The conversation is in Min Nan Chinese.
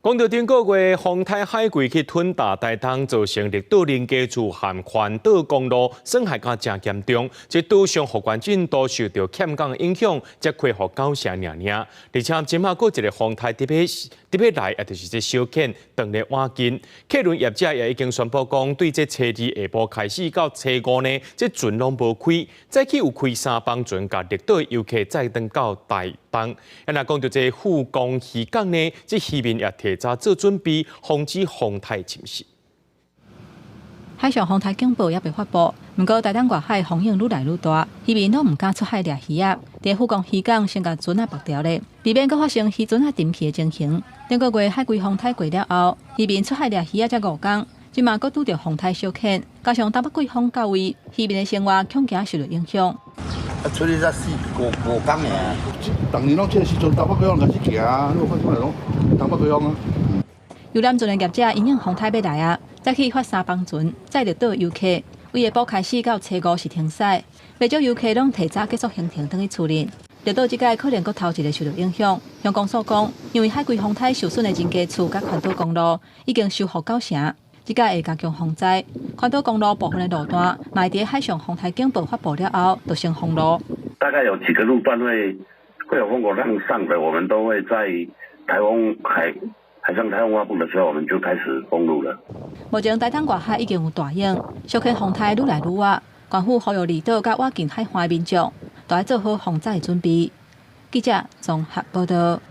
講到頂個月風颱海葵去吞打台東，造成綠島林家厝和環島公路損害甲誠嚴重，這島上復原進度受著欠工影響，才恢復九成爾爾。而且這馬閣一個風颱特別特別來，也就是這小犬當咧倚近，客輪業者也已經宣布講，對這初二下晡開始到初五呢，這船攏無開，早起有開三班船，共綠島遊客載轉到台東。啊，若講著這富岡漁港呢，這漁民也提早做準備，防止風颱侵襲。海上風颱警報猶未發布，毋過台東外海風湧愈來愈大，漁民攏毋敢出海掠魚仔。佇富岡漁港先共船仔縛牢咧，避免閣發生漁船仔沉去的情形。頂個月海葵風颱過了後，漁民出海掠魚仔才五工，這馬閣拄著風颱小犬，加上東北季風到位，漁民的生活恐驚受著影響。啊，出去才四五五工爾。逐年攏這个時陣東北季風開始行，你有看啥物攏東北季風啊？遊覽船的業者因應風颱欲來啊，早起發三班船載綠島遊客，為下晡開始到初五是停駛，袂少遊客攏提早結束行程，轉去厝裡。綠島這擺可能閣頭一个受著影響。鄉公所講，因為海葵風颱受損的人家厝佮環島公路已經修復九成，這擺會加強防災。環島公路部分的路段，嘛佇海上風颱警報發布了後，就先封路。大概有幾個路段會有風口浪上的，我們都會在颱風海上颱風發布的時候，我們就開始封路了。目前台東外海已經有大湧，小犬風颱愈來愈倚，縣府呼籲離島佮倚近海岸的民眾，都愛做好防災準備。記者綜合報導。